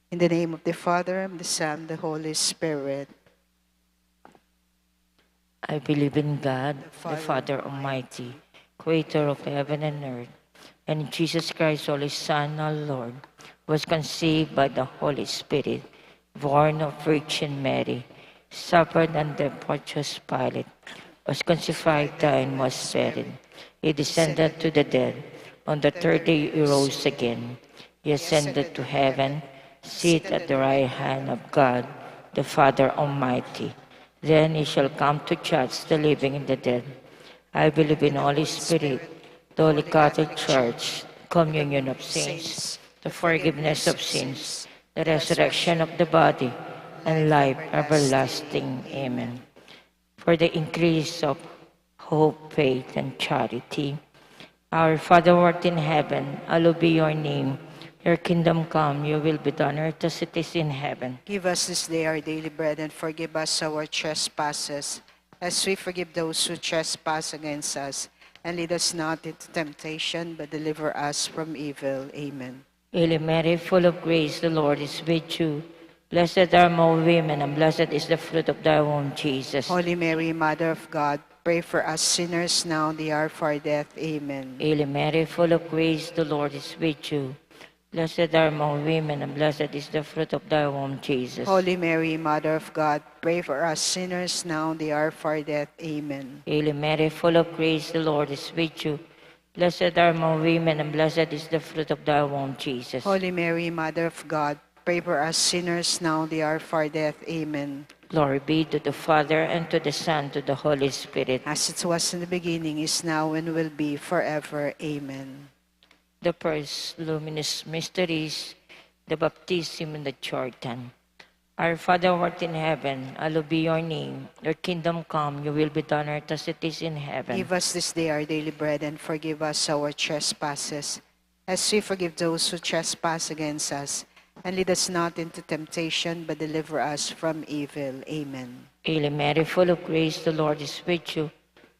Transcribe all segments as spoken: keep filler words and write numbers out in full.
In the name of the Father, and the Son, and the Holy Spirit. I believe in God, the Father Almighty, creator of heaven and earth, and in Jesus Christ, only Son, our Lord, was conceived by the Holy Spirit, born of Virgin Mary, suffered under Pontius Pilate, was crucified, died, and was buried. He descended to the dead. On the third day he rose again. He ascended to heaven, seated at the right hand of God, the Father Almighty. Then he shall come to judge the living and the dead. I believe in Holy Spirit, the Holy Catholic Church, communion of saints, the forgiveness of sins, the resurrection of the body, and life everlasting. Amen. For the increase of hope, faith, and charity. Our Father who art in heaven, hallowed be your name. Your kingdom come, your will be done on earth as it is in heaven. Give us this day our daily bread, and forgive us our trespasses, as we forgive those who trespass against us. And lead us not into temptation, but deliver us from evil. Amen. Hail Mary, full of grace, the Lord is with you. Blessed are among women, and blessed is the fruit of thy womb, Jesus. Holy Mary, Mother of God, pray for us sinners now and the hour of our death. Amen. Hail Mary, full of grace, the Lord is with you. Blessed are among women, and blessed is the fruit of thy womb, Jesus. Holy Mary, Mother of God, pray for us sinners now and the hour of our death. Amen. Hail Mary, full of grace, the Lord is with you. Blessed are among women, and blessed is the fruit of thy womb, Jesus. Holy Mary, Mother of God, pray for us sinners now and the hour of our death. Amen. Glory be to the Father, and to the Son, to the Holy Spirit. As it was in the beginning, is now, and will be forever. Amen. The first luminous mystery is the baptism in the Jordan. Our Father who art in heaven, hallowed be your name. Your kingdom come, your will be done on earth as it is in heaven. Give us this day our daily bread, and forgive us our trespasses, as we forgive those who trespass against us. And lead us not into temptation, but deliver us from evil. Amen. Hail Mary, full of grace, the Lord is with you.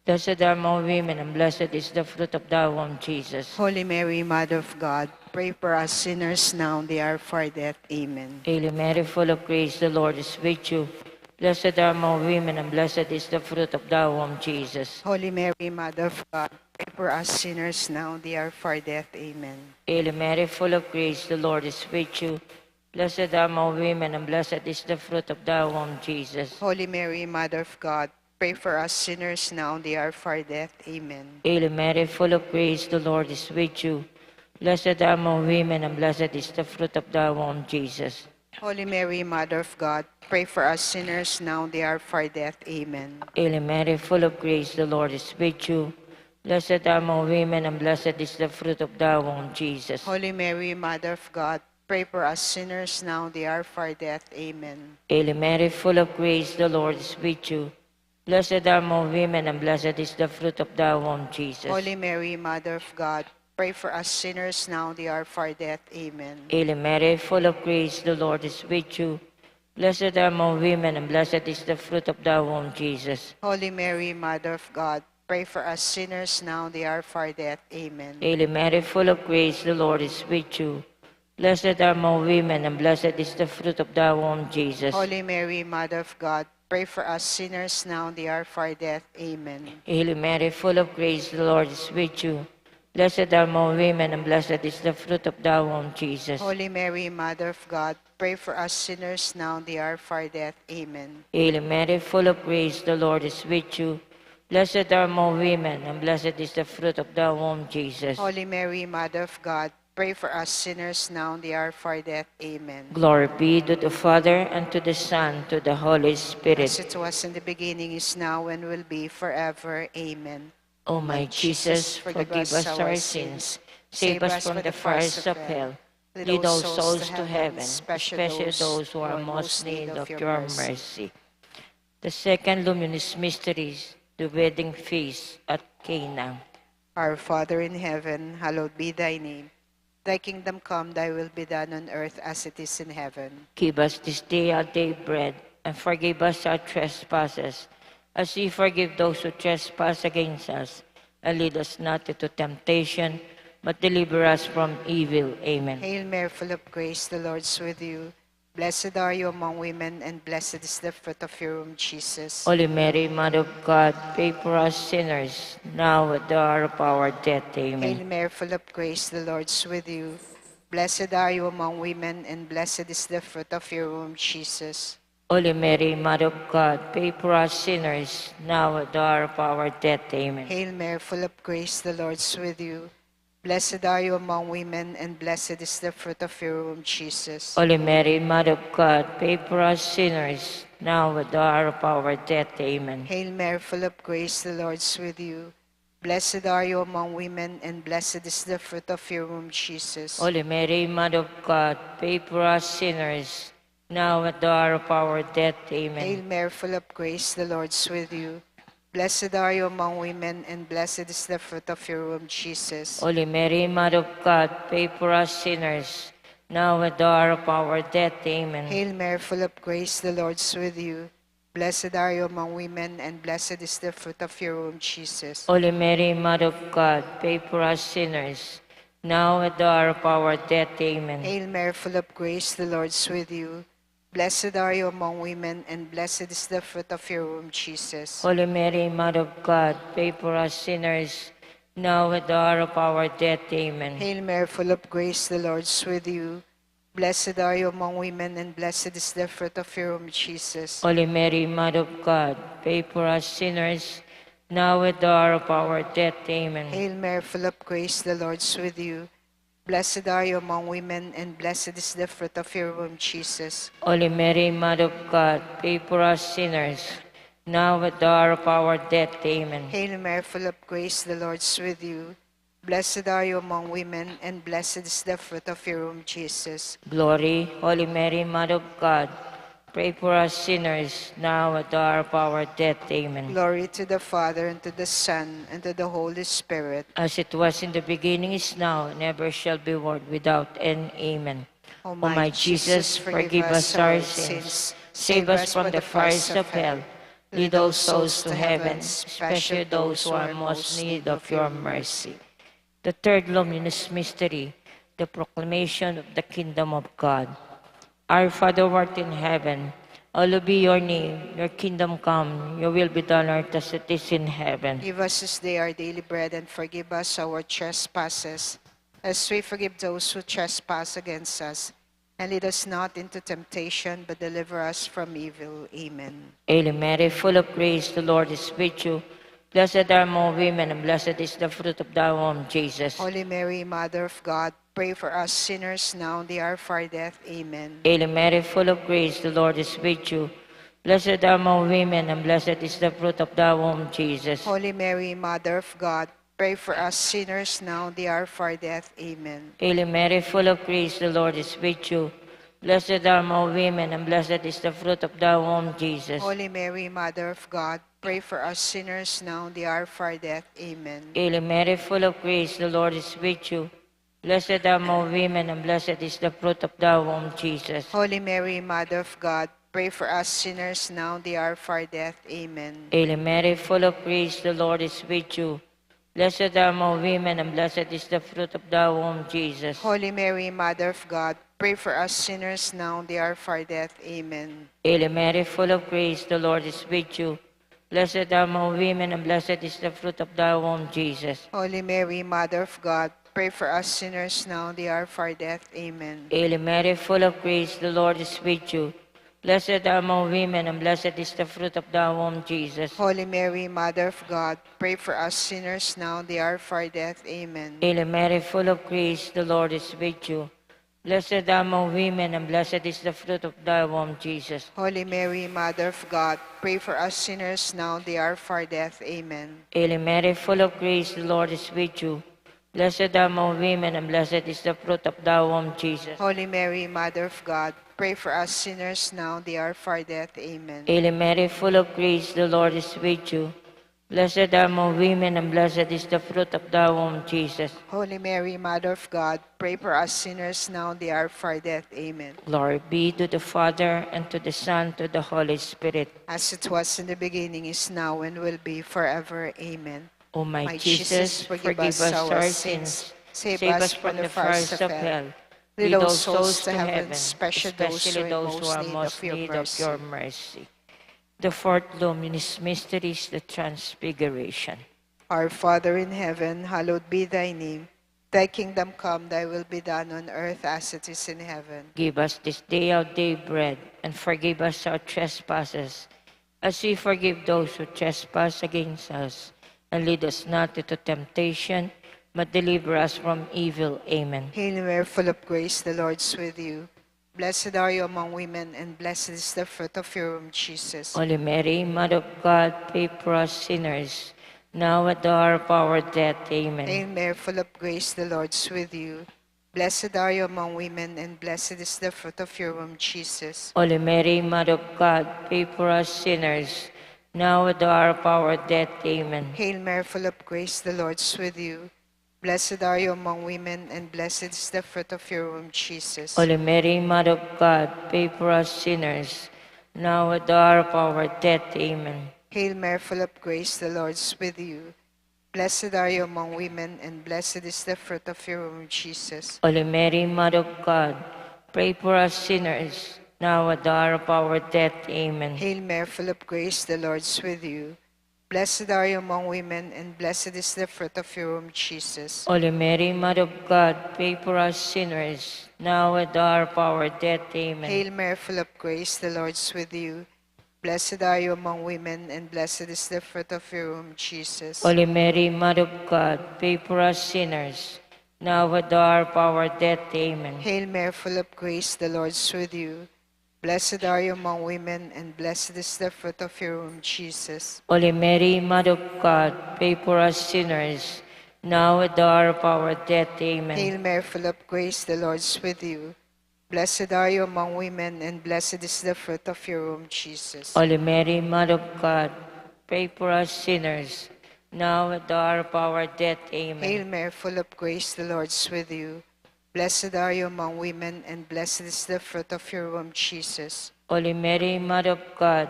Blessed are among women, and blessed is the fruit of thy womb, Jesus. Holy Mary, Mother of God, pray for us sinners now and the hour of our death. Amen. Hail Mary, full of grace, the Lord is with you. Blessed are among women, and blessed is the fruit of thy womb, Jesus. Holy Mary, Mother of God, pray for us sinners now and the hour of our death. Amen. Hail Mary, full of grace, the Lord is with you. Blessed are among women, and blessed is the fruit of thy womb, Jesus. Holy Mary, Mother of God, pray for us sinners now and the hour of our death. Amen. Hail Mary, full of grace, the Lord is with you. Blessed are among women, and blessed is the fruit of thy womb, Jesus. Holy Mary, Mother of God, pray for us sinners now and the hour of our death. Amen. Hail Mary, full of grace, the Lord is with you. Blessed are among women, and blessed is the fruit of thy womb, Jesus. Holy Mary, Mother of God, pray for us sinners now and the hour of our death. Amen. Hail Mary, full of grace, the Lord is with you. Blessed are among women, and blessed is the fruit of thy womb, Jesus. Holy Mary, Mother of God, pray for us sinners now and the hour of our death. Amen. Hail Mary, full of grace, the Lord is with you. Blessed are among women, and blessed is the fruit of thy womb, Jesus. Holy Mary, Mother of God, pray for us sinners now and the hour of our death. Amen. Hail Mary, full of grace, the Lord is with you. Blessed are among women, and blessed is the fruit of thy womb, Jesus. Holy Mary, Mother of God, pray for us sinners now and the hour of our death. Amen. Hail Mary, full of grace, the Lord is with you. Blessed are among women, and blessed is the fruit of thy womb, Jesus. Holy Mary, Mother of God, pray for us sinners now and the hour of our death. Amen. Hail Mary, full of grace, the Lord is with you. Blessed are among women, and blessed is the fruit of thy womb, Jesus. Holy Mary, Mother of God, pray for us sinners now and the hour of our death. Amen. Glory be to the Father, and to the Son, to the Holy Spirit. As it was in the beginning, is now, and will be forever. Amen. O my Jesus, forgive us our sins, save us from the fires of hell, lead all souls to heaven, especially those who are most need of your mercy. The second luminous mystery is the wedding feast at Cana. Our Father in heaven, hallowed be thy name. Thy kingdom come, thy will be done on earth as it is in heaven. Give us this day our daily bread, and forgive us our trespasses, as we forgive those who trespass against us. And lead us not into temptation, but deliver us from evil. Amen. Hail Mary, full of grace, the Lord is with you. Blessed are you among women, and blessed is the fruit of your womb, Jesus. Holy Mary, Mother of God, pray for us sinners, now at the hour of our death. Amen. Hail Mary, full of grace, the Lord's with you. Blessed are you among women, and blessed is the fruit of your womb, Jesus. Holy Mary, Mother of God, pray for us sinners, now at the hour of our death. Amen. Hail Mary, full of grace, the Lord's with you. Blessed are you among women, and blessed is the fruit of your womb, Jesus. Holy Mary, Mother of God, pray for us sinners, now at the hour of our death. Amen. Hail Mary, full of grace, the Lord's with you. Blessed are you among women, and blessed is the fruit of your womb, Jesus. Holy Mary, Mother of God, pray for us sinners, now at the hour of our death. Amen. Hail Mary, full of grace, the Lord's with you. Blessed are you among women, and blessed is the fruit of your womb, Jesus. Holy Mary, Mother of God, pray for us sinners, now at the hour of our death. Amen. Hail Mary, full of grace, the Lord's with you. Blessed are you among women, and blessed is the fruit of your womb, Jesus. Holy Mary, Mother of God, pray for us sinners, now at the hour of our death. Amen. Hail Mary, full of grace, the Lord's with you. Blessed are you among women, and blessed is the fruit of your womb, Jesus. Holy Mary, Mother of God, pray for us sinners, now at the hour of our death. Amen. Hail Mary, full of grace, the Lord's with you. Blessed are you among women, and blessed is the fruit of your womb, Jesus. Holy Mary, Mother of God, pray for us sinners, now at the hour of our death. Amen. Hail Mary, full of grace, the Lord's with you. Blessed are you among women, and blessed is the fruit of your womb, Jesus. Holy Mary, Mother of God, pray for us sinners, now at the hour of our death. Amen. Hail Mary, full of grace, the Lord's with you. Blessed are you among women, and blessed is the fruit of your womb, Jesus. Glory, Holy Mary, Mother of God, pray for us sinners, now at the hour of our death. Amen. Glory to the Father, and to the Son, and to the Holy Spirit. As it was in the beginning, is now, and ever shall be, world without end. Amen. O my Jesus, forgive us our sins, save us from the fires of hell, lead all souls to heaven, especially those who are most in need of your mercy. The third luminous mystery, the proclamation of the kingdom of God. Our Father who art in heaven, hallowed be your name. Your kingdom come, your will be done on earth as it is in heaven. Give us this day our daily bread, and forgive us our trespasses, as we forgive those who trespass against us. And lead us not into temptation, but deliver us from evil. Amen. Hail Mary, full of grace, the Lord is with you. Blessed are among women, and blessed is the fruit of thy womb, Jesus. Holy Mary, Mother of God, pray for us sinners, now and the hour of our death. Amen. Hail Mary, full of grace, the Lord is with you. Blessed are among women, and blessed is the fruit of thy womb, Jesus. Holy Mary, Mother of God, pray for us sinners, now and the hour of our death. Amen. Hail Mary, full of grace, the Lord is with you. Blessed are among women, and blessed is the fruit of thy womb, Jesus. Holy Mary, Mother of God, pray for us sinners, now and the hour of our death. Amen. Hail Mary, full of grace, the Lord is with you. Blessed are among women, and blessed is the fruit of thy womb, Jesus. Holy Mary, Mother of God, pray for us sinners, now and the hour of our death. Amen. Hail Mary, full of grace, the Lord is with you. Blessed are among women, and blessed is the fruit of thy womb, Jesus. Holy Mary, Mother of God, pray for us sinners, now and the hour of our death. Amen. Hail Mary, full of grace, the Lord is with you. Blessed are among women, and blessed is the fruit of thy womb, Jesus. Holy Mary, Mother of God, pray for us sinners, now and the hour of our death. Amen. Hail Mary, full of grace, the Lord is with you. Blessed are among women, and blessed is the fruit of thy womb, Jesus. Holy Mary, Mother of God, pray for us sinners, now and the hour of our death. Amen. Hail Mary, full of grace, the Lord is with you. Blessed are among women, and blessed is the fruit of thy womb, Jesus. Holy Mary, Mother of God, pray for us sinners, now and the hour of our death. Amen. Hail Mary, full of grace, the Lord is with you. Blessed are among women, and blessed is the fruit of thy womb, Jesus. Holy Mary, Mother of God, pray for us sinners, now and the hour of our death. Amen. Hail Mary, full of grace, the Lord is with you. Blessed are among women, and blessed is the fruit of thy womb, Jesus. Holy Mary, Mother of God, pray for us sinners, now and the hour of our death. Amen. Glory be to the Father, and to the Son, to the Holy Spirit. As it was in the beginning, is now, and will be forever. Amen. O my Jesus, forgive us our sins, save us from the fires of hell. Lead all souls to heaven, especially those who are most in need of your mercy. The fourth luminous mystery is the Transfiguration. Our Father in heaven, hallowed be thy name. Thy kingdom come, thy will be done on earth as it is in heaven. Give us this day our daily bread, and forgive us our trespasses, as we forgive those who trespass against us. And lead us not into temptation, but deliver us from evil. Amen. Hail Mary, full of grace, the Lord is with you. Blessed are you among women, and blessed is the fruit of your womb, Jesus. Holy Mary, Mother of God, pray for us sinners, now at the hour of our death. Amen. Hail Mary, full of grace, the Lord is with you. Blessed are you among women, and blessed is the fruit of your womb, Jesus. Holy Mary, Mother of God, pray for us sinners, now at the hour of our death. Amen. Hail Mary, full of grace, the Lord is with you. Blessed are you among women, and blessed is the fruit of your womb, Jesus. Holy Mary, Mother of God, pray for us sinners, now at the hour of our death. Amen. Hail Mary, full of grace, the Lord is with you. Blessed are you among women, and blessed is the fruit of your womb, Jesus. Holy Mary, Mother of God, pray for us sinners, now at the hour of our death. Amen. Hail Mary, full of grace, the Lord is with you. Blessed are you among women, and blessed is the fruit of your womb, Jesus. Holy Mary, Mother of God, pray for us sinners, now at the hour of our death. Amen. Hail Mary, full of grace, the Lord is with you. Blessed are you among women, and blessed is the fruit of your womb, Jesus. Holy Mary, Mother of God, pray for us sinners, now at the hour of our death. Amen. Hail Mary, full of grace, the Lord is with you. Blessed are you among women, and blessed is the fruit of your womb, Jesus. Holy Mary, Mother of God, pray for us sinners, now at the hour of our death. Amen. Hail Mary, full of grace, the Lord is with you. Blessed are you among women, and blessed is the fruit of your womb, Jesus. Holy Mary, Mother of God, pray for us sinners, now at the hour of our death. Amen. Hail Mary, full of grace, the Lord is with you. Blessed are you among women, and blessed is the fruit of your womb, Jesus. Holy Mary, Mother of God,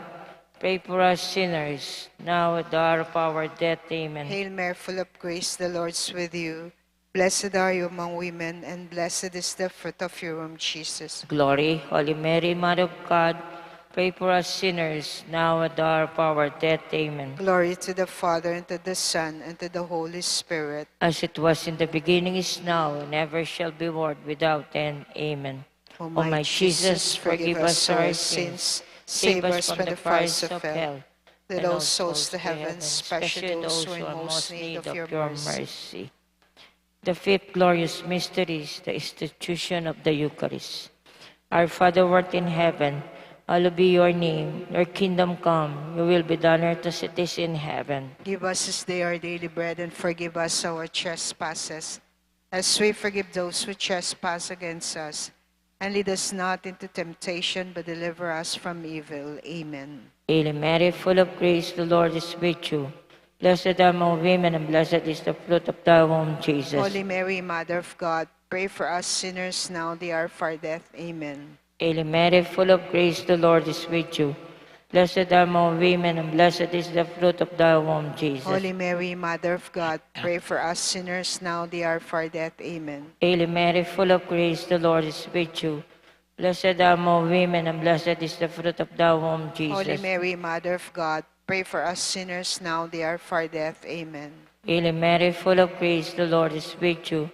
pray for us sinners, now at the hour of our death. Amen. Hail Mary, full of grace, the Lord is with you. Blessed are you among women, and blessed is the fruit of your womb, Jesus. Glory, Holy Mary, Mother of God, pray for us sinners, now at the hour of our death. Amen. Glory to the Father, and to the Son, and to the Holy Spirit. As it was in the beginning, is now, and ever shall be, world without end. Amen. O my Jesus, forgive us our sins, save us from the fires of hell. Lead all souls to heaven, especially those who are in most need of your mercy. The fifth glorious mystery is the institution of the Eucharist. Our Father who art in heaven, hallowed be your name. Your kingdom come, your will be done on earth as it is in heaven. Give us this day our daily bread, and forgive us our trespasses, as we forgive those who trespass against us. And lead us not into temptation, but deliver us from evil. Amen. Hail Mary, full of grace, the Lord is with you. Blessed are among women, and blessed is the fruit of thy womb, Jesus. Holy Mary, Mother of God, pray for us sinners, now at the hour of our death. Amen. Hail Mary, full of grace, the Lord is with you. Blessed are among women, and blessed is the fruit of thy womb, Jesus. Holy Mary, Mother of God, pray for us sinners, now at the hour of our death. Amen. Hail Mary, full of grace, the Lord is with you. Blessed are among women, and blessed is the fruit of thy womb, Jesus. Holy Mary, Mother of God, pray for us sinners, now at the hour of our death. Amen. Hail Mary, full of grace, the Lord is with you.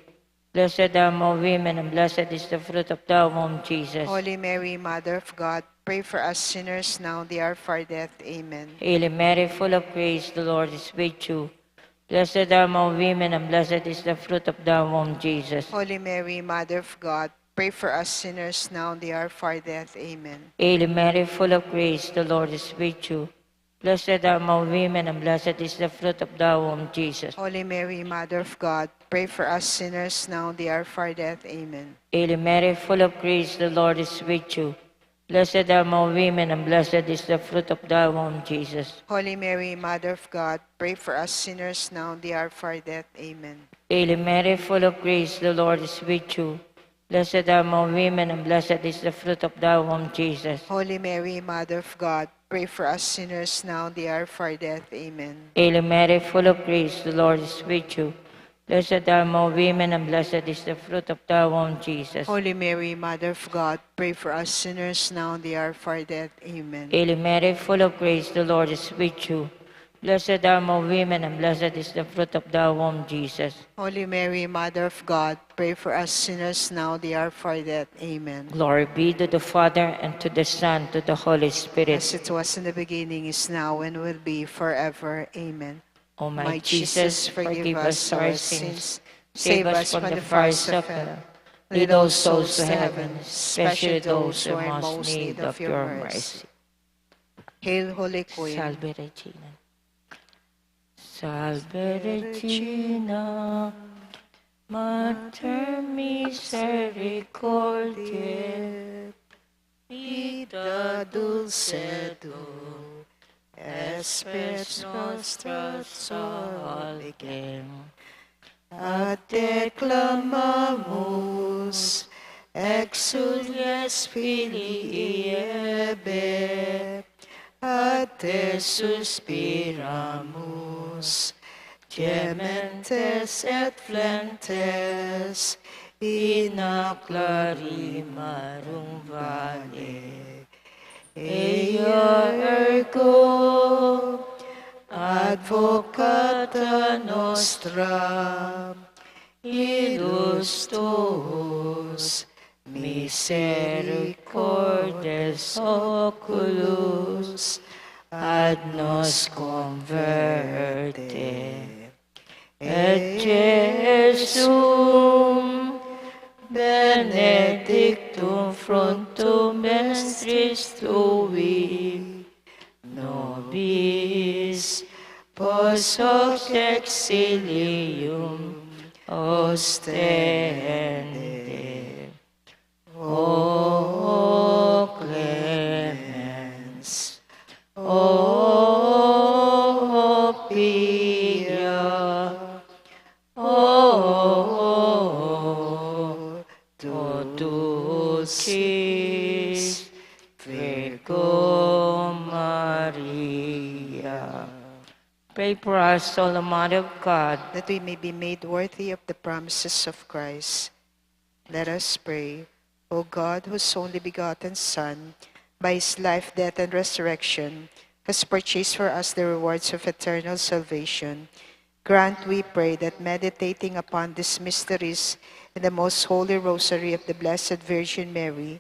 Blessed are among women, and blessed is the fruit of thy womb, Jesus. Holy Mary, Mother of God, pray for us sinners, now at the hour of our death. Amen. Hail Mary, full of grace, the Lord is with you. Blessed are among women, and blessed is the fruit of thy womb, Jesus. Holy Mary, Mother of God, pray for us sinners, now at the hour of our death. Amen. Hail Mary, full of grace, the Lord is with you. Blessed are among women, and blessed is the fruit of thy womb, Jesus. Holy Mary, Mother of God, pray for us sinners, now at the hour of our death. Amen. Hail Mary, full of grace, the Lord is with you. Blessed are among women, and blessed is the fruit of thy womb, Jesus. Holy Mary, Mother of God, pray for us sinners, now at the hour of our death. Amen. Hail Mary, full of grace, the Lord is with you. Blessed are among women, and blessed is the fruit of thy womb, Jesus. Holy Mary, Mother of God, pray for us sinners, now at the hour of our death. Amen. Hail Mary, full of grace, the Lord is with you. Blessed are among women, and blessed is the fruit of thy womb, Jesus. Holy Mary, Mother of God, pray for us sinners now and the hour of our death. Amen. Hail Mary, full of grace, the Lord is with you. Blessed are among women, and blessed is the fruit of thy womb, Jesus. Holy Mary, Mother of God, pray for us sinners now and the hour of our death. Amen. Glory be to the Father, and to the Son, to the Holy Spirit. As it was in the beginning, is now, and will be forever. Amen. O my Jesus, forgive us our sins, save us from the fires of hell, lead all souls to heaven, especially those who are in most need of your mercy. Hail, Holy Queen. Salve Regina. Salve Regina, Mater misericordiae, Vita dulcedo, et spes nostra salve. A te clamamus, exules filii Hevae, a te suspiramus, gementes et flentes in lacrimarum vale. Ea ergo advocata nostra, illustus misericordes oculos ad nos converte. Et Jesum benedictum fructum ventris tui, nobis post hoc exilium ostende. O clemens, o pia, o dulcis Virgo Maria. Pray for us, Holy Mother of God, that we may be made worthy of the promises of Christ. Let us pray. O God, whose only begotten Son, by his life, death, and resurrection, has purchased for us the rewards of eternal salvation, grant, we pray, that meditating upon these mysteries in the most holy rosary of the Blessed Virgin Mary,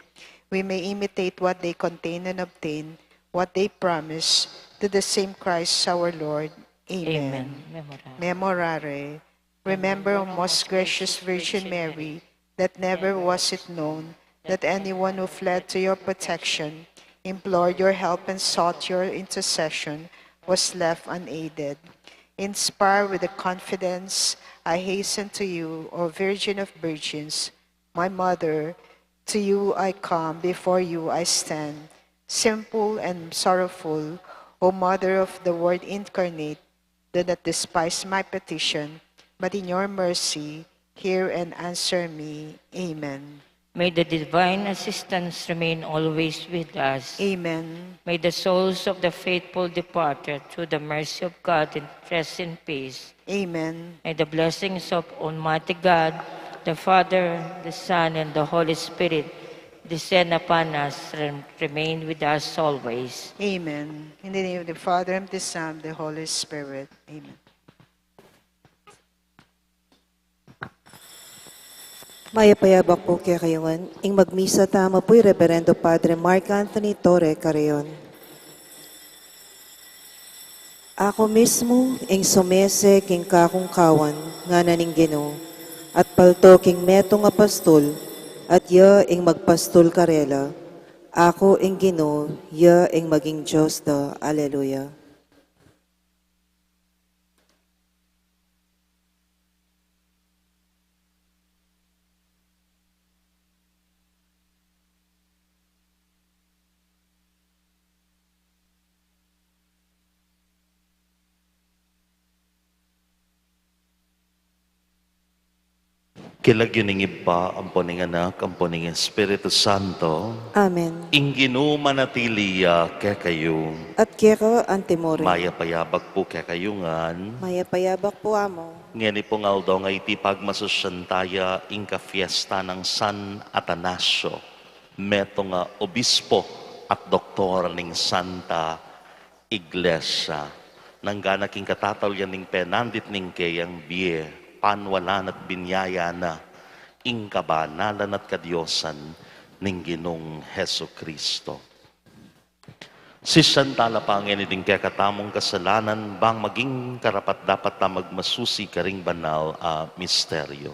we may imitate what they contain and obtain what they promise, through the same Christ our Lord. Amen. Amen. Memorare. Memorare. Remember, O most gracious Virgin Mary, that never was it known that anyone who fled to your protection, implored your help, and sought your intercession was left unaided. Inspired with the confidence, I hasten to you, O Virgin of Virgins, my Mother. To you I come, before you I stand, simple and sorrowful, O Mother of the Word incarnate. Do not despise my petition, but in your mercy hear and answer me. Amen. May the divine assistance remain always with us. Amen. May the souls of the faithful departed, through the mercy of God, rest in peace. Amen. May the blessings of Almighty God, the Father, the Son, and the Holy Spirit descend upon us and remain with us always. Amen. In the name of the Father, and the Son, and the Holy Spirit. Amen. Mayap a abak pu kekayu ngan. Ing magmisa tamu pu i Reberendo Padre Mark Anthony Torre Carreon. Aku mismu ing sumese king kakung kawan, ngana ning Ginu, at palto king metung a pastul, at ya ing magpastul karela. Aku ing Ginu, ya ing maging Dios da. Aleluya. King lagyu ning Ibpa, ampo ning Anak, ampo ning Espiritu Santo. Amen. Ing Ginu manatili ya kekayu. At keka antimurin. Mayap a yabak pu kekayu ngan. Mayap a yabak pu, Among. Ngeni pung aldo a iti pagmasusyan taya ing kafiesta nang San Atanasio, metung a obispo at doktor ning Santa Iglesia. Nganang king katataulian ning penandit ning keyang bie, panwalan at binyaya na ing kabanalan at kadiosan ning Ginung Jesucristo. Sisian tala pa ngeni ding kekatamung kasalanan bang maging karapat-dapat ta magmasusi karing banal a misteryo.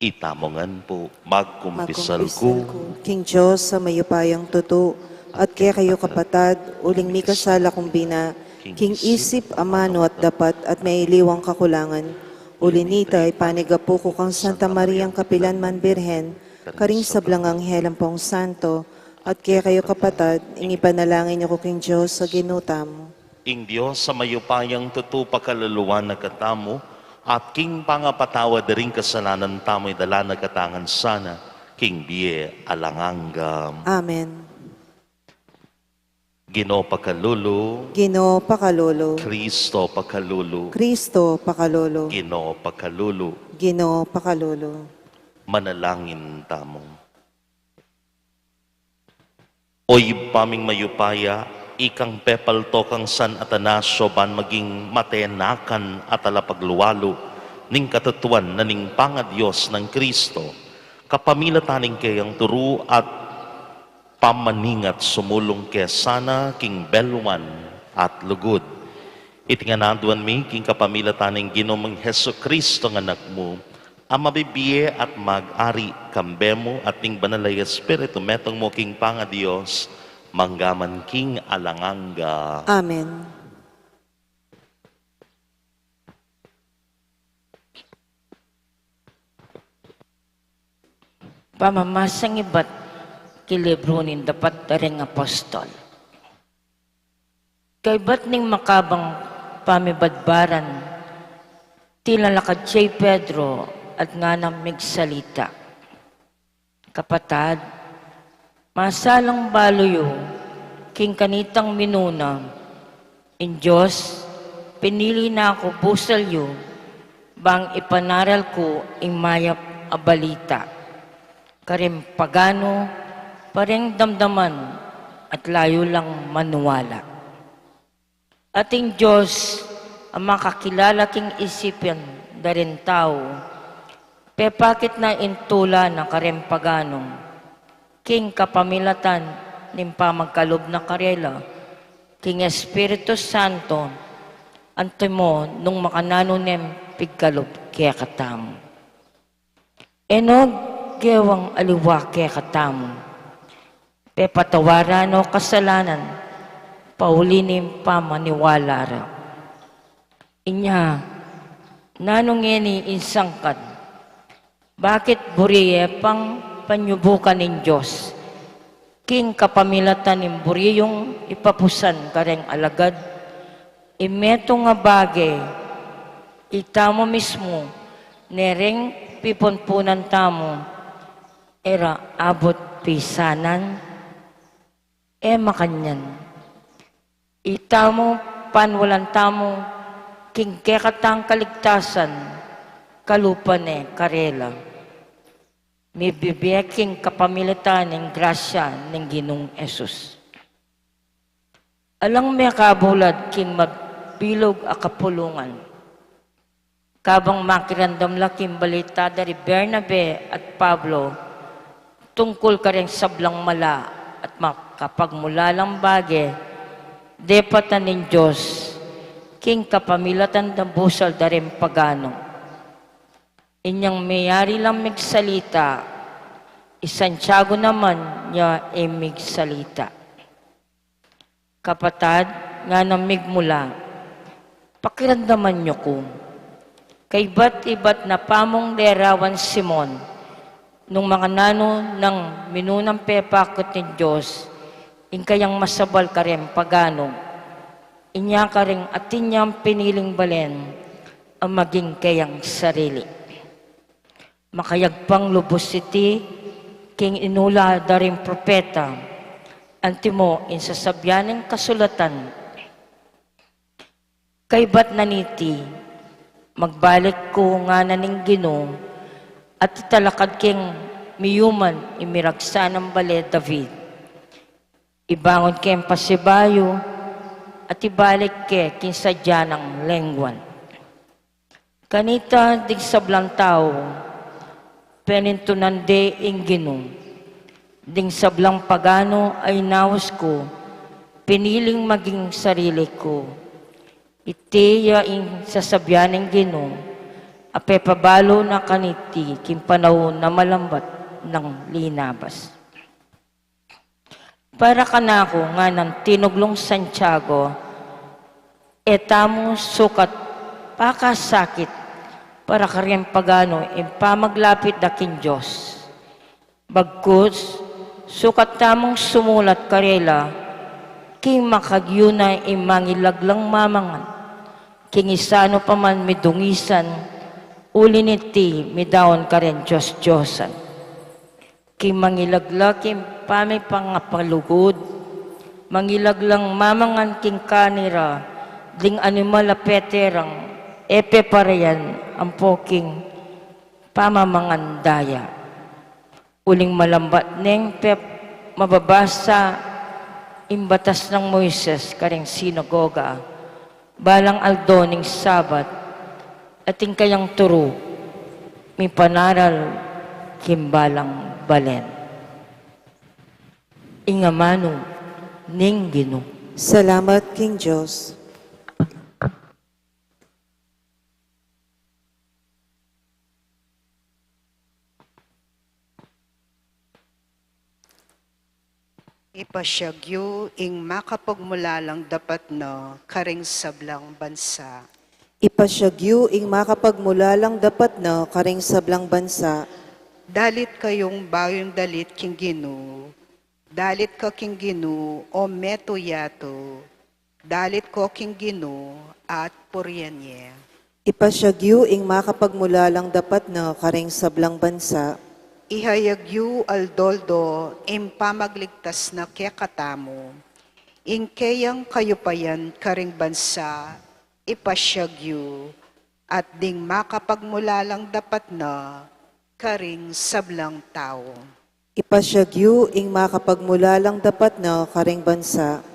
Itamu ngan pu, magkumpisal ku. Magkumpisal ku king Dios a mayupayang tutu, at kekayu kapatad, uling mikasala kung bina, king isip, amanu at dapat, at mailiwang kakulangan. Uli nita, ipanigapu ku kang Santa Mariang kapilan man Birhen, karing sablang anghel ampong santo, at kekayu kapatad, ing ipanalangin yu ku king Dios a Ginu tamu. Ing Dios a mayupayang tutu pakaluluan na katamu, at king pangapatawad da ring kasalanan tamu idala na katamu ngan sana king bie alang angga. Amen. Ginu pakalulu. Ginu pakalulu. Kristo pakalulu. Kristo pakalulu. Ginu pakalulu. Ginu pakalulu. Manalangin tamu. O Ibpa ming mayupaya, ikang pepalto kang San Atanasio ban maging matenakan a talapagluwalu ning katutuan na ning pangaDios nang Kristo, kapamilatan ning keyang turu at pamaningat sumulung ke sana king belwan at lugud. Iti ngan aduan mi king kapamilatan ning Ginu ming Jesucristo nga Anak mu, a mabibie at mag-ari kambe mu at ning Banal a Espiritu, metung mu king pangaDios, mangga man king alang angga. Amen. Pamamasang ibat king libru ning Dapat da ring Apostol. Kaybat ning makabang pamibadbaran, tinalakad ya i Pedro at ngana migsalita, "Kapatad, masalang balu yu king kanitang minuna, ing Dios pinili na ku busal yu bang ipanaral ku ing mayap a balita karing paganu, pareng damdaman at layu lang maniwala. At ing Dios a makakilala king isipan da ring tau, pepakit na ing tula na karing paganu, king kapamilatan ning pamagkalub na karela king Espiritu Santo, antimo nung makananu neng pigkalub kekatamu. E no gewang aliwa kekatamu, pepatawaran no kasalanan, pauli ning pamaniwala ra. Inya, nanu ngeni ing sangkan? Bakit buri ye pang panyubukan ning Dios king kapamilatan ning buri yung ipapusan kareng alagad? Ing metung a bage, itamu mismu ne reng pipunpunan tamu, e ra abut pisanan?" E makanyan. Itamu, panwalan tamu king kekatang kaligtasan, kalupa ne karela. Mibibie king kapamilatan ning grasya ning Ginung Jesus. Alang mekabulad king mabilug a kapulungan. Kabang makiramdam la king balita da ri Bernabe at Pablo tungkul kareng sablang mala at makapagmulalang bage, depatan ning Dios king kapamilatan da busal da ring paganu. Inyang miyari lang migsalita, i Santiago naman ya e migsalita. Kapatad, nganang migmula, pakiramdaman yu ku. Kaybat ibat na pamung lerawan Simon, nung makananu nang minunang pepakit ning Dios ing kayang masabal kareng paganu, inya kareng atin yang piniling balen a maging kayang sarili. Makayagpang lubus iti king inula da ring propeta, antimo ing sasabian ning kasulatan. Kaybat na niti, magbalik ku ngana ning Ginu, at italakad keng miyuman ing miragsan nang bale David. Ibangun keng pasibayu, at ibalik ke king sadya nang lengguan. Kanita ding sablang tau, penintunan de ing Ginu. Ding sablang pagano a inaus ku, piniling maging sarili ku. Iti ya ing sasabian ning Ginu, a pepabalu na kaniti king panaun a malambat nang linabas. Para kanaku, ngana ning tinuglung Santiago, e tamu sukat pakasakit para kareng pagano ing pamaglapit da king Dios. Bagkus, sukat tamung sumulat karela, king makagyu na ing mangilaglang mamangan, king isanu pa man midungisan, uli niti midaun kareng Dios-Diosan. King mangilagla king pamipangapalugud, mangilaglang mamangan king kanira, ding animal a peterang, e peparean, ampo king pamamangan daya. Uling malambat neng pep mababasa ing batas nang Moises kareng sinagoga, balang aldo ning Sabat, at ing kayang turu, mipanaral king balang balen. Ing amanu ning Ginu. Salamat king Dios. Ipasyag yu ing makapagmulalang dapat na karing sablang bansa. Ipasyag yu ing makapagmulalang dapat na karing sablang bansa. Dalit kayung bayung dalit king Ginu, dalit ka king Ginu, o metung yatu. Dalit ko king Ginu at purian ye. Ipasyag yu ing makapagmulalang dapat na karing sablang bansa. Ihayag yu aldo-aldo ing pamagligtas na kekatamu. Ing keyang kayupayan karing bansa, ipasyag yu, at ding makapagmulalang dapat na karing sablang tau. Ipasyag yu ing makapagmulalang dapat na karing bansa.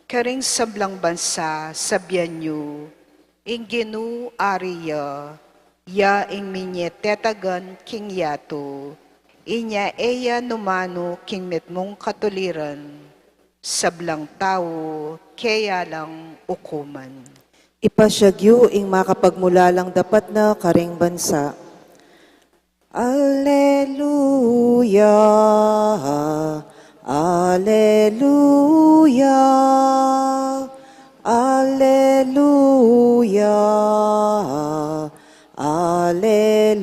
Karing sablang bansa, sabian yu, ing Ginu ari ya, ya ing minye tetagan king yatu, inya e ya numanu king mitmung katuliran, sablang tau, keya lang ukuman. Ipasyag yu ing makapagmulalang dapat na karing bansa. Alleluia, alleluia, alleluia, alleluia.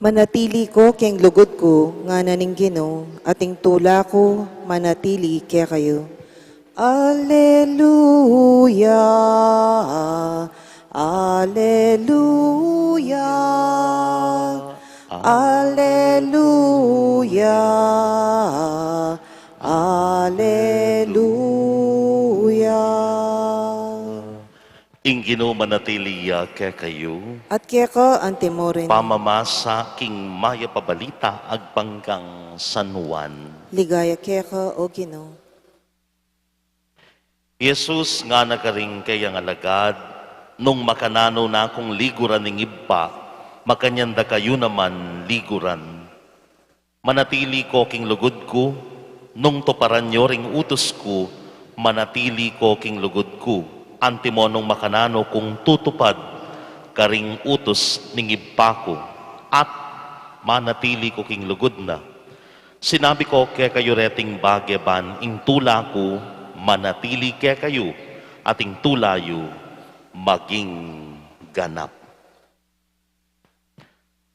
Manatili ko king lugud ku, ngana ning Ginu, at ing tula ku manatili kekayu. Alleluia, alleluia, alleluia, alleluia. Ing Ginu manatili ya kekayu. At keka antimurin. Pamamasa king mayap a balita agpang kang San Juan. Ligaya keka, O Ginu. Jesus ngana karing keyang alagad, nung makananu na kung liguran ning Ibpa, makanyan da kayu naman liguran. Manatili ko king lugud ku, nung tuparan yo ring utus ku, manatili ko king lugud ku, antimo nung makananu kung tutupad karing utus ning Ibpa ku, at manatili ko king lugud na. Sinabi ko kekayu reting bage ban ing tula ku manatili kekayu, at ing tula yu maging ganap.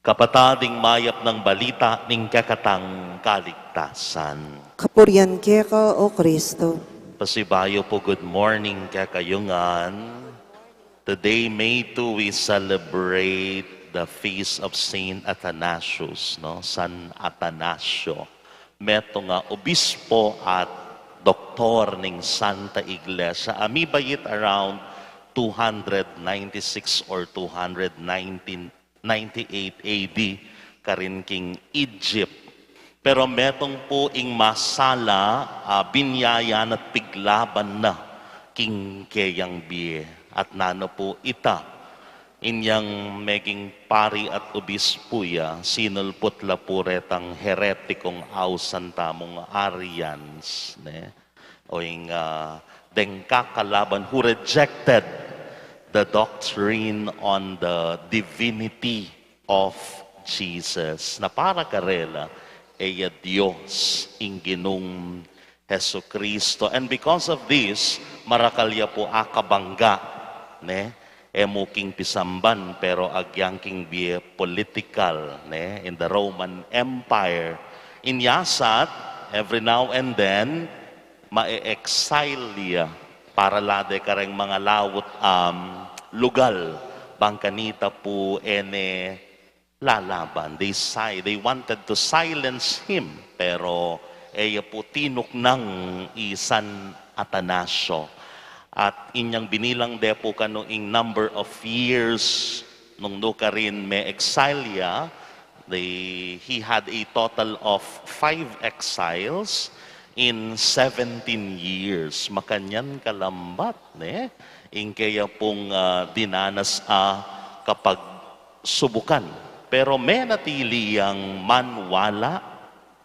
Kapatad, ing mayap nang balita ning kekatang kaligtasan. Kapurian keka, O Kristo. Pasibayu pu, good morning kekayu ngan. Today, May two, we celebrate the feast of Saint Athanasius, no? San Atanasio. Metung a obispo at doktor ning Santa Iglesia. A mibait around two hundred ninety-six or two hundred nineteen, ninety-eight A D, karin king Egypt. Pero metung pu ing masala, ah, binyayan at piglaban na king keyang bie. At nanu pu ita, inyang meging pari at obispo ya, sinulput la pu retang heretikong ausan tamung Arians, ne? O ing, ah, deng kakalaban who rejected the doctrine on the divinity of Jesus. Na para karela, e ya Dios ing Ginung Jesucristo. And because of this, marakal ya pu akabangga, ne? E mu king pisamban, pero agyang king bie political, ne? In the Roman Empire. Inya sat, every now and then, ma-exile ya para la de kareng mangalaut, um, lugal, bang kanita pu e ne lalaban. They si-, they wanted to silence him, pero e ya pu tinuknang i San Atanasio. At inyang binilang de pu kanu ing number of years nung nu karin me-exile ya, they, he had a total of five exiles in seventeen years. Makanyan kalambat, ne? Ing keya pung, ah, dinanas a kapagsubukan. Pero menatili yang manwala,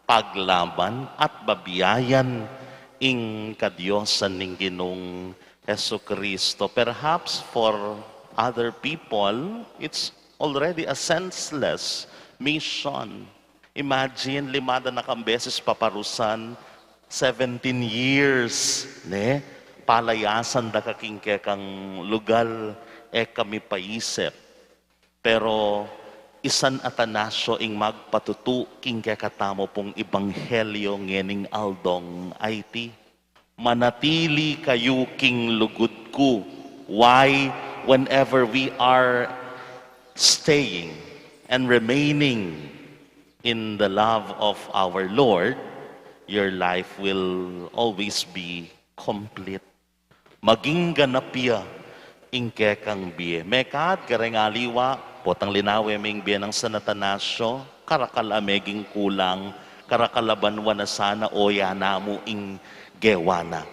paglaban, at babiayan ing kadiosan ning Ginung Jesucristo. Perhaps for other people, it's already a senseless mission. Imagine, lima da na kang beses paparusan, seventeen years, ne? Palayasan da ka king kekang lugal, e ka mipaisip. Pero i San Atanasio ing magpatutu king kekatamu pung ebanghelyo ngening aldong a iti. Manatili kayu king lugud ku. Why, whenever we are staying and remaining in the love of our Lord, your life will always be complete. Maging ganap ya ing kekang bie. Mekad kareng aliwa, potang linawe me ing bie nang San Atanasio, karakal a meging kulang, karakal a banua na sana o ya namu ing gewa na.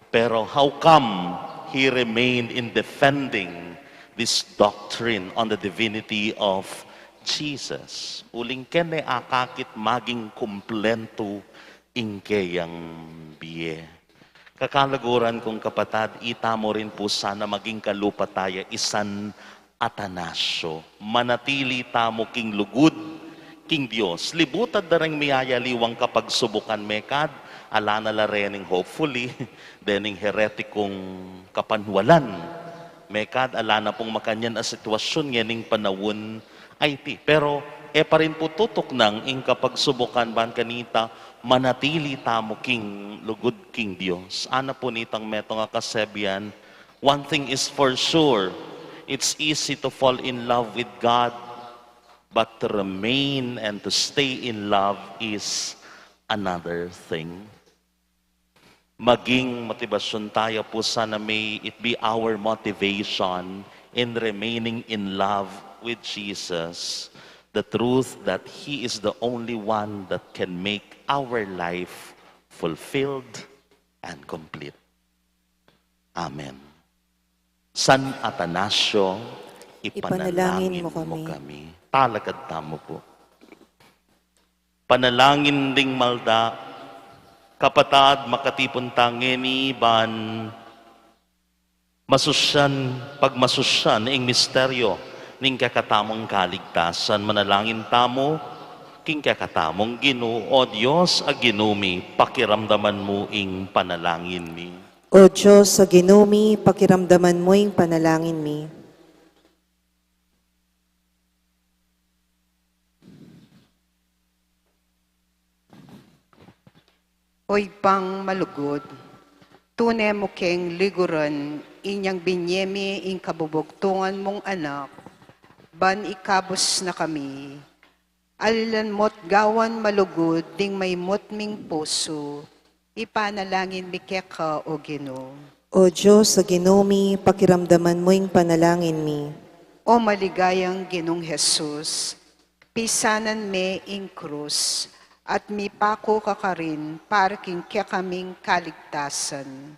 Pero how come he remained in defending this doctrine on the divinity of Jesus? Uling kene akakit maging kumplentu ing keyang bie. Kakalaguran kung kapatad, itamu rin pu sana maging kalupa taya i San Atanasio. Manatili tamu king lugud king Dios. Libutad da reng miyayaliwang kapagsubukan, mekad, ala na la rening, hopefully, dening heretikung kapanwalan. Mekad, ala na pung makanyan a sitwasyun ngening panaun a iti. Pero e pa rin pu tutuknang ing kapagsubukan ban kanita, manatili tamu king lugud king Dios. Ana pu nitang metung a kasebian, one thing is for sure, it's easy to fall in love with God, but to remain and to stay in love is another thing. Maging motibasyun taya pu sana, may it be our motivation in remaining in love with Jesus, the truth that He is the only one that can make our life fulfilled and complete. Amen. San Atanasio, ipanalangin mo kami. Talakad tamu pu. Panalangin ding malda, kapatad, makatipun ta ngeni ban masusyan, pagmasusyan ing misteryo ning kekatamung kaligtasan. Manalangin tamu king kekatamung Ginu. O Dios a Ginu mi, pakiramdaman mu ing panalangin mi. O Dios a Ginu mi, pakiramdaman mu ing panalangin mi. O Ibpang malugud, tune mu keng liguran inyang binie mi ing kabubugtungan mung Anak, ban ikabus na kami. Alilan mo't gawan malugud ding maimut ming pusu, ipanalangin mi keka, O Ginu. O Dios a Ginu mi, pakiramdaman mu ing panalangin mi. O maligayang Ginung Jesus, pisanan me ing krus, at mipaku ka karin para king kekaming kaligtasan.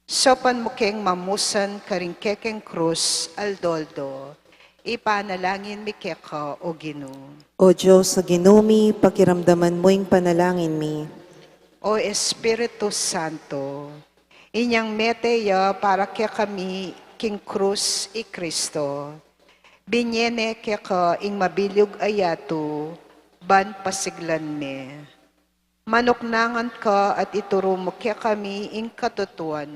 Saupan mu keng mamusan karing kekeng krus aldo-aldo, ipanalangin mi keka, O Ginu. O Dios a Ginu mi, pakiramdaman mu ing panalangin mi. O Espiritu Santo, inyang mete ya para kekami king krus i Kristo, binie ne keka ing mabilug a yatu ban pasiglan me. Manuknangan ka at ituru mu kekami ing katutuan,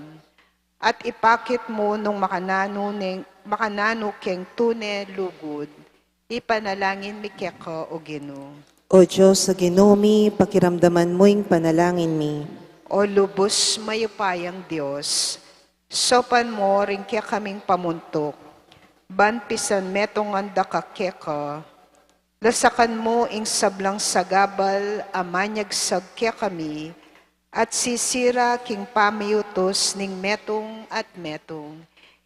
at ipakit mu nung makananu neng, makananu keng tune lugud, ipanalangin mi keka, O Ginu. O Dios a Ginu mi, pakiramdaman mu ing panalangin mi. O lubus mayupayang Dios, saupan mu ring kekaming pamuntuk, ban pisan metungan da ka keka, lasakan mu ing sablang sagabal a manyagsag kekami, at sisira king pamiutus ning metung at metung,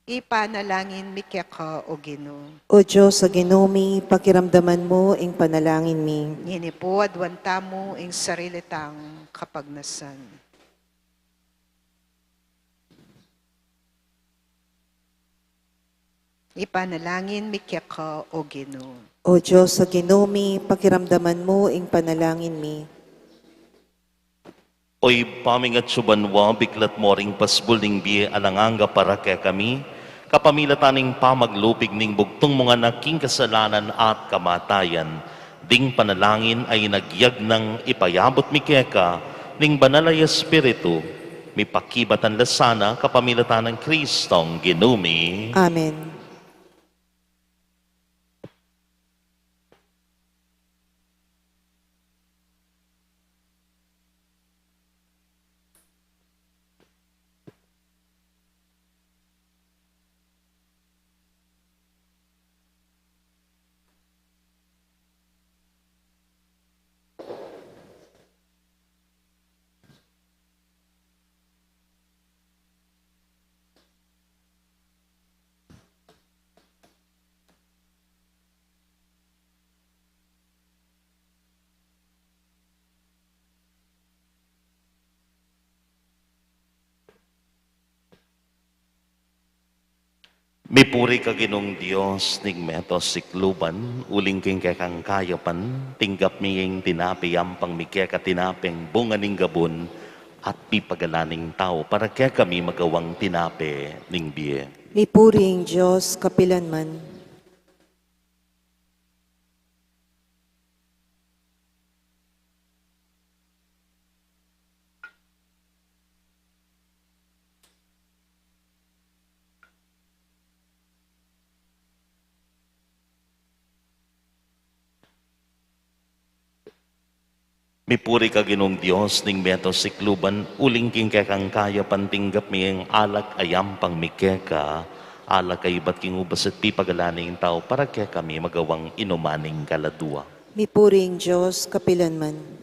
ipanalangin mi keka, O Ginu. O Dios a Ginu mi, pakiramdaman mu ing panalangin mi. Ngeni pu, aduan tamu ing sarili tang kapagnasan. Ipanalangin mi keka, O Ginu. O Dios a Ginu mi, pakiramdaman mu ing panalangin mi. O Ibpa ming atsu banua, biklat mu ring pasbul ning bie alang angga para kekami, kapamilatan ning pamaglupig ning bugtung mung Anak king kasalanan at kamatayan. Ding panalangin a inagyag nang ipayabut mi keka ning Banal a Espiritu, mipakibatan la sana kapamilatan nang Kristong Ginu mi. Amen. Mipuri ka Ginung Dios ning meto sikluban, uling king kekang kayapan, tinggap mi ing tinape yampang mi keka, tinapeng bunga ning gabun, at pipagalan ning tau, para kekami magawang tinape ning bie. Mipuri ing Dios kapilanman. Mipuri ka Ginung Dios ning meto sikluban, uling king kekang kayapan tinggap mi ing alak a yampang mi keka, alak a ibat king ubas at pipagalan ning tau, para kekami magawang inuman ning kaladua. Mipuri ing Dios kapilanman.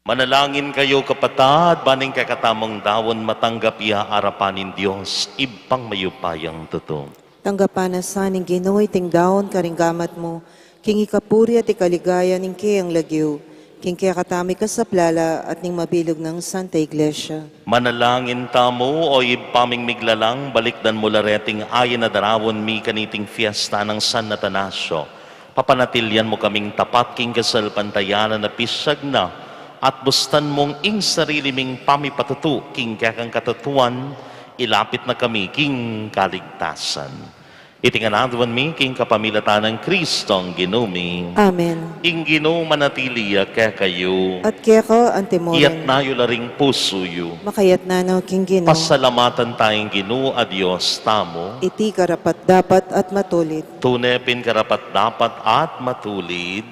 Manalangin kayu, kapatad, ban ing kekatamung daun matanggap ya arapan ning Dios, Ibpang mayupayang tutu. Tanggapan na sa ning Ginu iting daun karing gamat mu, king ikapuri at ikaligaya ning keyang lagyu, king kekatamung ikasaplala at ning mabilug nang Santa Iglesia. Manalangin tamu. O Ibpa ming miglalang, balikdan mu la reting ayin a daraun mi kaniting fiesta nang San Atanasio. Papanatilian mu kaming tapat king kasalpantayanan a pisyag na, at bustan mung ing sarili ming pamipatutu king kekang katutuan, ilapit na kami king kaligtasan. Iti ngan aduan mi king kapamilatan nang Kristong Ginu mi. Amen. Ing Ginu manatili ya kekayu. At keka antimurin. Iyatas yu la ring pusu yu. Makayatas no king Ginu. Pasalamatan taya ing Ginu a Dios tamu. Iti karapat-dapat at matulid. Tune pin karapat-dapat at matulid.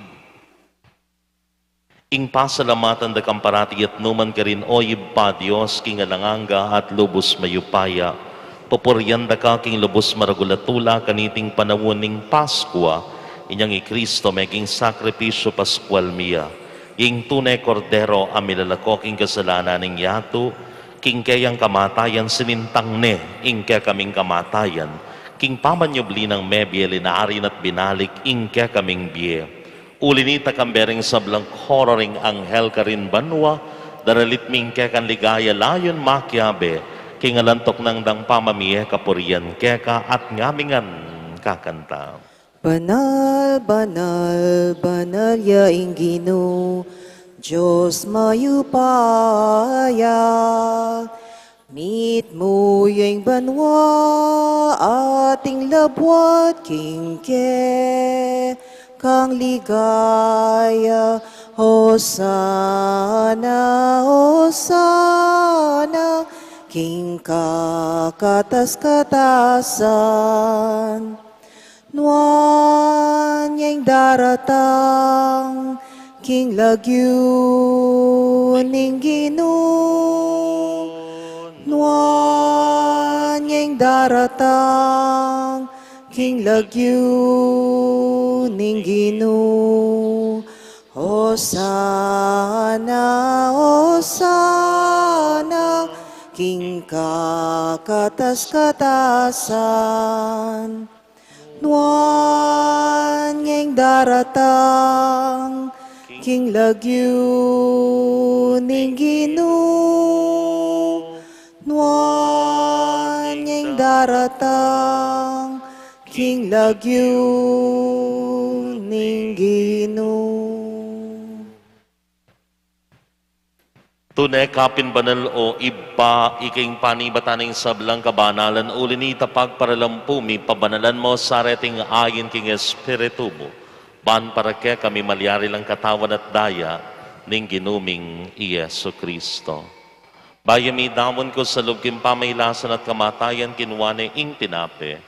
Ing pasalamatan da kang parati at nu man karin, O Ibpa, Dios king alang angga at lubus mayupaya. Pupurian da ka king lubus maragul a tula kaniting panaun ning Paskua, inyang i Kristo meging sakripisyu Paskual mi ya, ing tune Kordero a milalako king kasalanan ning yatu, king keyang kamatayan sinintang ne ing kekaming kamatayan, king pamanyubli nang mebie linari na at binalik ing kekaming bie. Uli nita, kambe ring sablang koro ring anghel karin banua, daralit mi ing kekang ligaya layun makiabe king alang tuknang dang pamamie kapurian keka at ngamingan kakanta. Banal, banal, banal ya ing Ginu, Dios mayupaya. Mitmu ya ing banua at ing labuad king kekang ligaya. Hosana, Hosana king kakatas-katasan. Nuan ya ing daratang king lagyu ning Ginu. Nuan ya ing daratang king lagyu ning Ginu. Hosana, Hosana king kakatas-katasan. Nuan ya ing daratang king lagyu ning Ginu. Nuan ya ing daratang king lagyu ning Ginu. Tune ka pin banal, O Ibpa, ika ing panibatan ning sablang kabanalan, uli nita pagparalampu mi, pabanalan mo sa reting ain king Espiritu mu, ban para kekami malyari lang katawan at daya ning Ginu ming i Jesu Kristo. Bayu midaun ku sa lub king pamailasan at kamatayan, kinua ne ing tinape,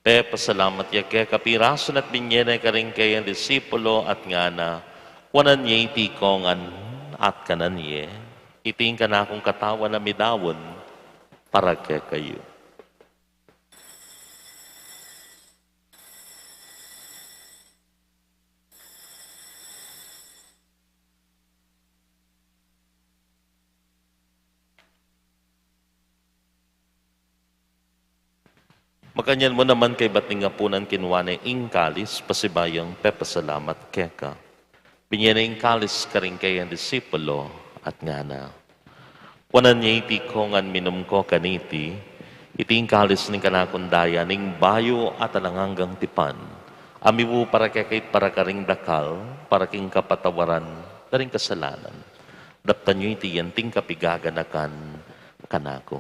pepasalamat ya keka, pirasu na at binye ne karing keyang disipulo at ngana, kuanan ye iti kongan at kanan ye, iti ing kanakung katawan a midaun para kekayu. Makanyan mu naman kaybat ning apunan, kinua ne ing kalis, pasibayu yang pepasalamat keka, binye ne ing kalis karing keyang disipulo at ngana, kuanan ye iti kongan, minum ko kaniti, iti ing kalis ning kanakung daya ning bayu at alang anggang tipan, a mibu para kekayu at para karing dakal, para king kapatawaran da ring kasalanan. Daptan yu iti anting kapigaganakan kanaku.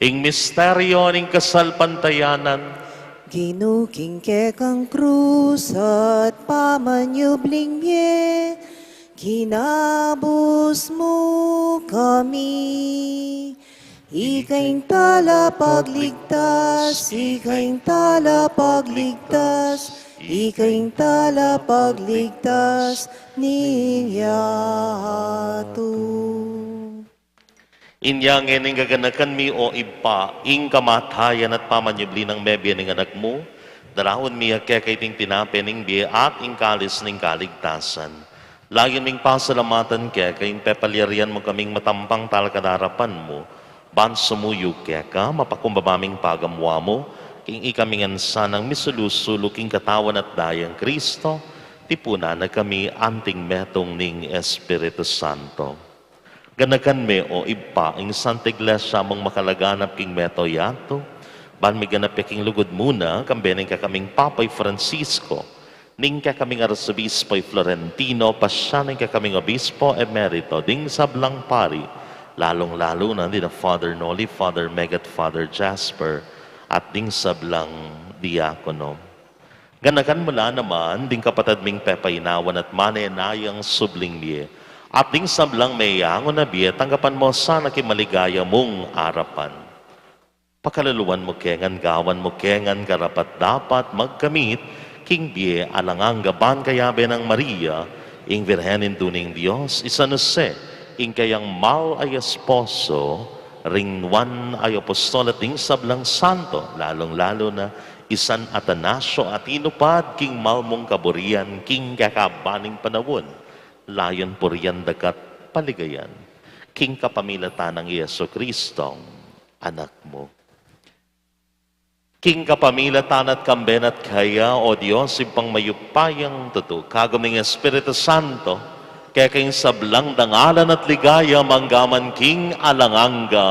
Ing misteryu ning kasalpantayanan. Ginu, king kekang krus at pamanyubling mie, kinabus mu kami. Ika ing talapagligtas, ika ing talapagligtas, ika ing talapagligtas ning yatu. Inya ngeni gaganakan mi, O Ibpa, ing kamatayan at pamanyubli nang mebie ning Anak mu, daraun mi keka iting tinape ning bie at ing kalis ning kaligtasan. Layun ming pasalamatan keka ing pepalyarian mu kaming matampang talakad king arapan mu, ban sumuyu keka, mapakumbaba ming pagamuan mu, king ikami ngan sanang misulu-sulu king katawan at dayang Kristo, tipunan na kami anting metung ning Espiritu Santo. Ganakan me, O Ibpa, ing Santa Iglesia mung makalaganap king mabilug a yatu, Ban miganap ya king lugud mu na, kambe ning kekaming Papa i Francisco, ning kekaming Arsobispo i Florentino, pasya ning kekaming Obispo Emerito, ding sablang pari, lalung-lalu na dina Father Noli, Father Meg at Father Jasper, at ding sablang diakono. Ganakan mu la naman ding kapatad ming pepainawan at manenayang subling bie, at ding sablang meyangu na bie, tanggapan mu sana king maligaya mung arapan. Pakaluluan mu ke ngan gawan mu ke ngan karapat-dapat magkamit king bie alang angga ban kayabe nang Maria, ing Virgen Indu ning Dios, i San Jose, ing kayang mal a esposo, ring nuan a apostol at ding sablang santo, lalung-lalu na i San Atanasio a tinupad king mal mung kaburian king kekaban ning panaun, layun purian daka't paligayan king kapamilatan nang Jesucristo, Anak mu. King kapamilatan na at kambe na at kaya, O Dios, Ibpang mayupayang tutu, kagum ning Espiritu Santo, keka ing sablang dangalan at ligaya manggaman king alang angga.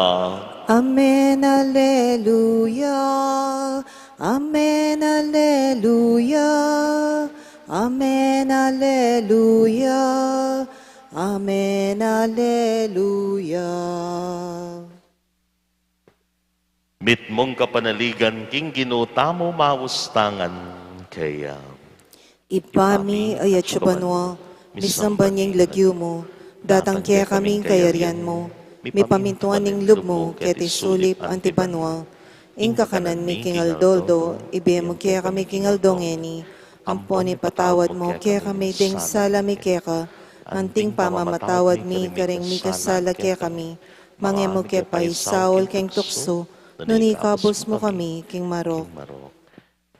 Amen, Alleluia. Amen, Alleluia. Amen, Alleluia. Amen, Alleluia. Mitmung kapanaligan king Ginu tamu maustangan kaya. Ibpa mi, atsu ka banua, misamban ya ing lagyu mu, datang kekami ing kayarian mu, mipamintuan ing lub mu keti sulip anti banua. Ing kakanan mi king aldo-aldo ibie mu kekami king aldo ngeni, ampon ipatawad mu kekami ding sala mi keka, anting pamamatawad mi karing mikasala kekami, manga e mu ke paisaul king tuksu, nune ikabus mu kami king marok.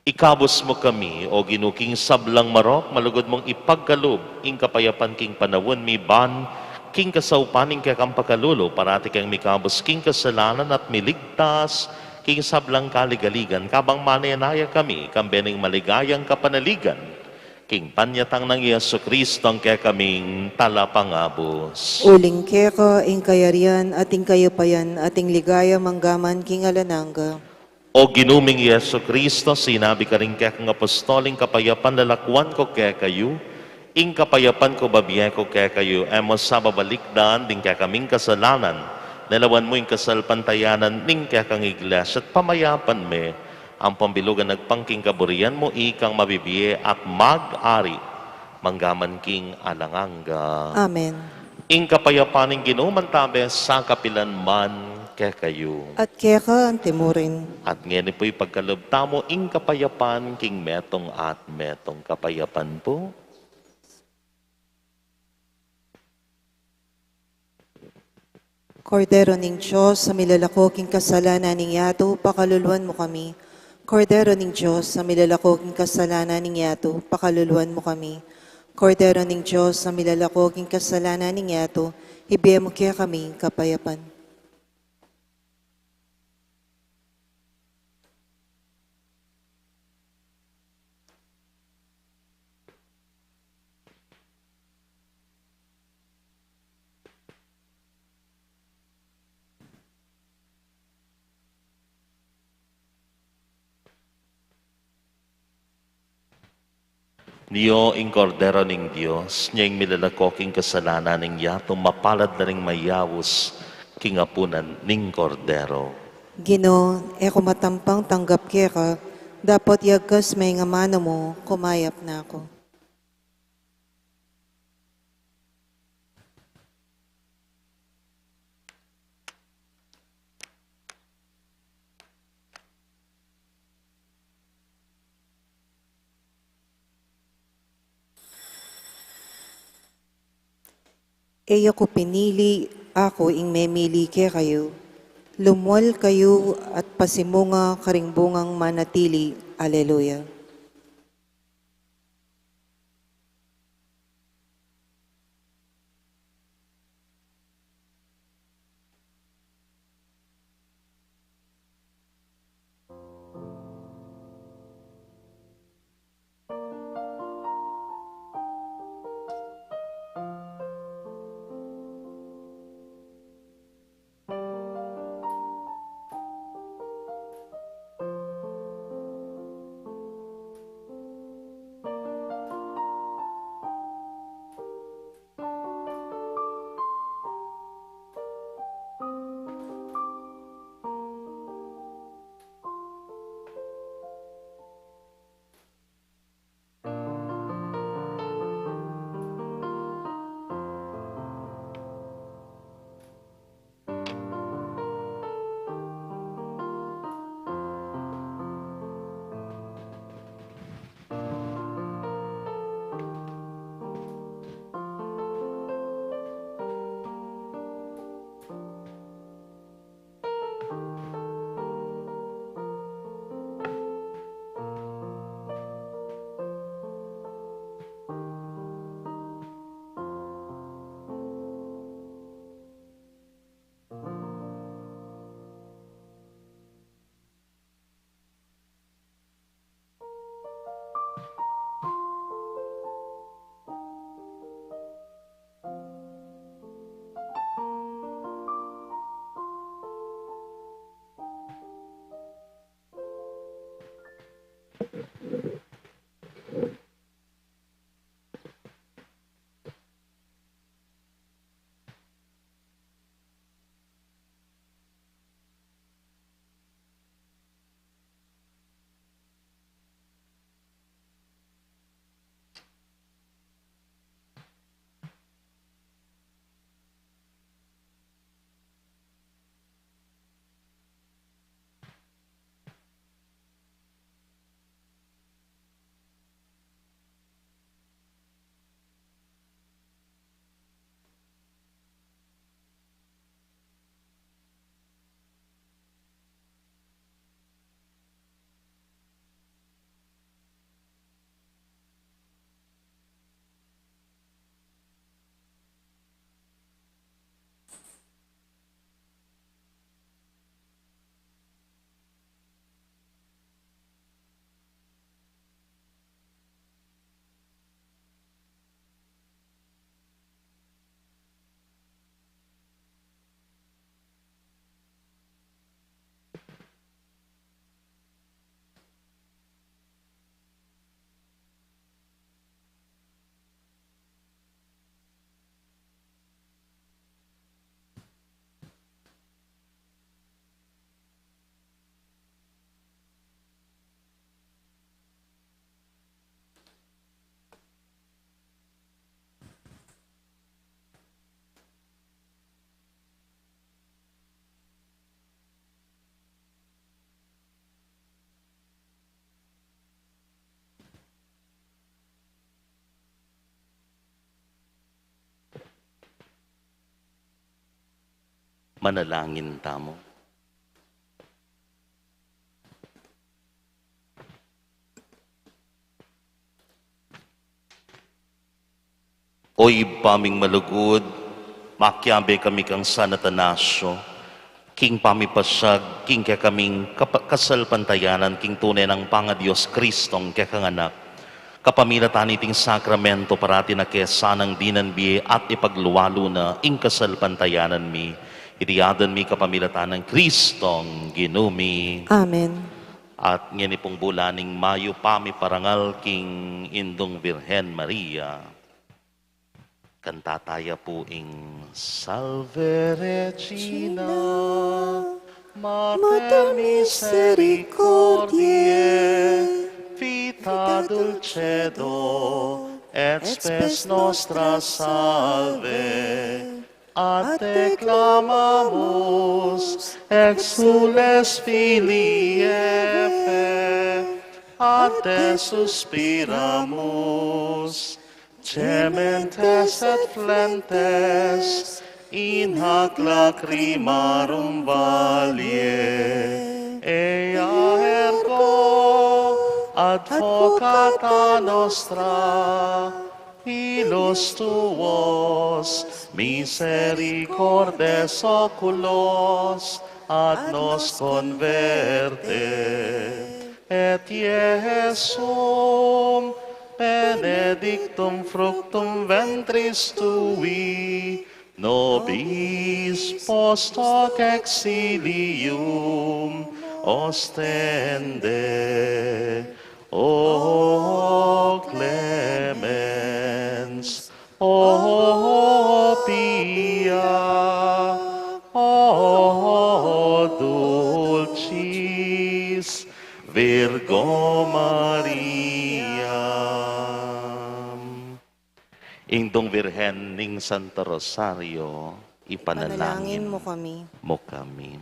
Ikabus mu kami, O Ginu, king sablang marok, malugud mung ipagkalub ing kapayapan king panaun mi, ban king kasaupan ning kekang pakalulu, parati keng mikabus king kasalanan at miligtas king sablang kaligaligan, kabang manenaya kami kambe ning maligayang kapanaligan king panyatang nang Jesucristo a kekaming Talapangabus. Uling keka ing kayarian at ing kayupayan at ing ligaya manggaman king alang angga. O Ginu ming Jesucristo, sinabi karing kekang apostol, ing kapayapan lalakuan ku kekayu, ing kapayapan ku bibie ku kekayu, e mu sa babalikdan ding kekaming kasalanan, nelawan mu ing kasalpantayanan ning kekang Iglesia at pamayapan me, ampon bilugan agpang king kaburian mu, ikang mabibie at mag-ari manggaman king alang angga. Amen. Ing kapayapan ning Ginu mantabe sa kapilan man kekayu. At keka anti murin. At ngeni pu ipagkalub tamu ing kapayapan king metung at metung. Kapayapan pu. Kordero ning Dios, a milalako king kasalanan ning yatu, pakaluluan mu kami. Kordero ning Dios, a milalako king kasalanan ning yatu, pakaluluan mu kami. Kordero ning Dios, a milalako king kasalanan ning yatu, ibie mu kekami ing kapayapan. Nyo ing Kordero ning Dios, nya ing milalako king kasalanan ning yatu, mapalad la ring mayaus king apunan ning Kordero. Ginu, e ku matampang tanggap keka, dapot yagkas me ing amanu mu, kumayap na ku. E yu ku pinili, aku ing memili kekayu. Lumual kayu at pasimunga karing bungang manatili. Aleluya. Manalangin tamu. O Ibpa ming malugud, makiabe kami kang San Atanasio, king pamipasyag, king kekaming kapa-, kasalpantayanan, king tune nang pangaDios Kristong kekang Anak. Kapamilatan niting sakramento, parati na ke sanang dinan bie at ipagluwalu na ing kasalpantayanan mi. Iti aduan mi kapamilatan nang Kristong Ginu mi. Amen. At ngeni pung bulan ning mayup a pamiparangal king Indung Virgen Maria. Kanta taya pu ing Salve Regina, Mater misericordiae, Vita dulcedo, et spes nostra salve. A te clamamus, exsules filii Hevae, a te suspiramus, gementes et flentes, in hac lacrimarum valeat. Ea ergo advocata nostra, illos tuos misericordes oculos ad nos converte, et Iesum benedictum fructum ventris tui, nobis post hoc exilium ostende. O clemens, o pia, o dulcis Virgo Maria. Indung Virgen ning Santo Rosario, ipanalangin mu kami. Mu kami.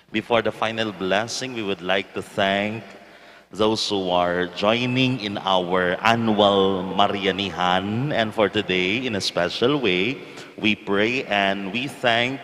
Before the final blessing, we would like to thank those who are joining in our annual Marianihan. And for today, in a special way, we pray and we thank,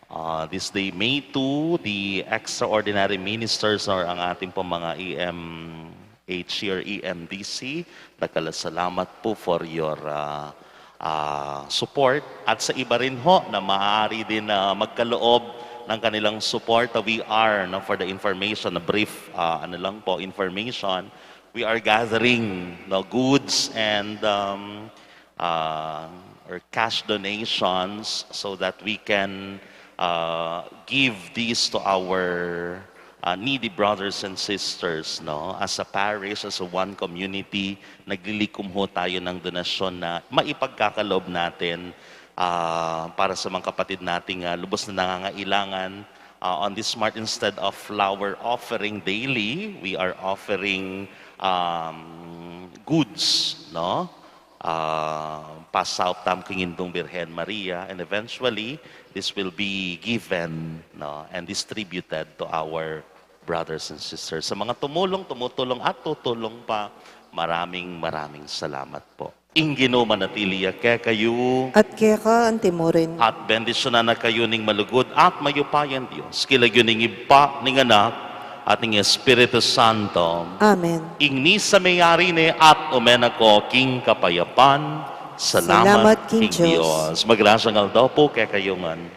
uh, this day, May two, the extraordinary ministers or ang ating pong mga E M H or E M D C. Dakal a salamat po for your, uh, uh, support. At sa iba rin ho na maaari din, uh, magkaloob ng kanilang support, uh, we are, no, for the information, a brief, uh, ano lang po, information, we are gathering, no, goods and, um, uh, or cash donations so that we can, uh, give these to our, uh, needy brothers and sisters, no? As a parish, as a one community, naglilikom ho tayo ng donasyon na maipagkakaloob natin, ah, para sa mga kapatid nating, ah, lubos na nangangailangan. Ah, on this March, instead of flower offering daily, we are offering, um, goods, no? Ah, pasaup tamu king Indung Birhen Maria, and eventually, this will be given, no, and distributed to our brothers and sisters. Sa mga tumulong, tumutulong, at tutulong pa, maraming, maraming salamat po. Ing Ginu manatili ya kekayu. At keka antimurin. At bendisyunan na kayu ning malugud at mayupayang Dios, king lagyu ning Ibpa, ning Anak, at ning Espiritu Santo. Amen. Ing misa meyari ne at ume na ko king kapayapan. Salamat king Dios. Magrasyang aldo po kekayu ngan.